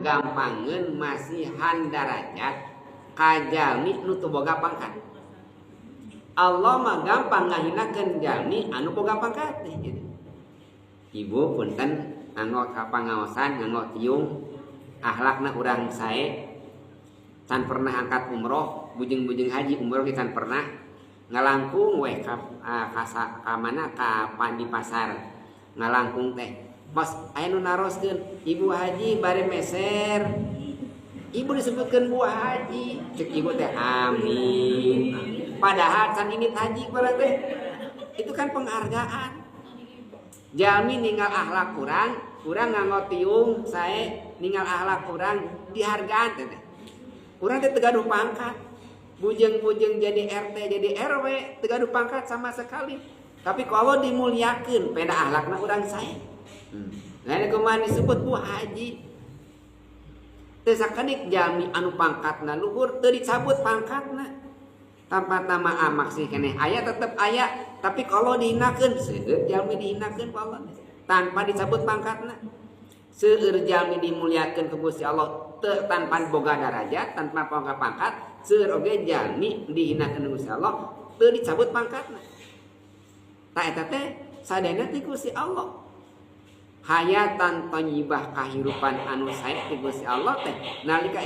Gampangeun masihan darajat ka jalmi nu teu boga pangkat. Allah mah gampang ngahinakeun jalmi anu boga pangkat teh gitu. Ibu punten, nganggo ka pangaosan, nganggo tiung, akhlakna urang sae, can pernah angkat umroh, bujeng-bujeng haji, umroh ge can pernah, ngalangkung weh ka mana, ka di pasar ngalangkung teh. Pas aya nu naroskeun, "Ibu Haji bari meser?" Ibu disebutkeun Bu Haji, cek ibu teh, "Amin." Padahal can ini haji pada teh. Itu kan penghargaan. Jalmi ninggal akhlak kurang, kurang nganggo tiung sae, ninggal akhlak kurang dihargaan teh. Urang teh teu gaduh pangkat. Bujeng-bujeng jadi RT, jadi RW, teu gaduh pangkat sama sekali. Tapi kalau dimuliakeun peda akhlakna urang sae. Nah, ini kumaha disebut Bu Haji. Teu sakedik jalmi anu pangkatna luhur teu dicabut pangkatna. Tanpa nama amak sih keneh aya, tetep aya, tapi kalau dihinakeun, seueur jalmi dihinakeun ku Allah tanpa dicabut pangkatna. Seueur jalmi dimuliakeun ku Gusti Allah teu tanpa boga darajat, tanpa boga pangkat. Seueur oge jalmi dihinakeun ku Gusti Allah teu dicabut pangkatna. Tah, eta teh sadayana ti Gusti Allah. Hayatan thayyibah, kahirupan anu sae ti Gusti Allah teh nalika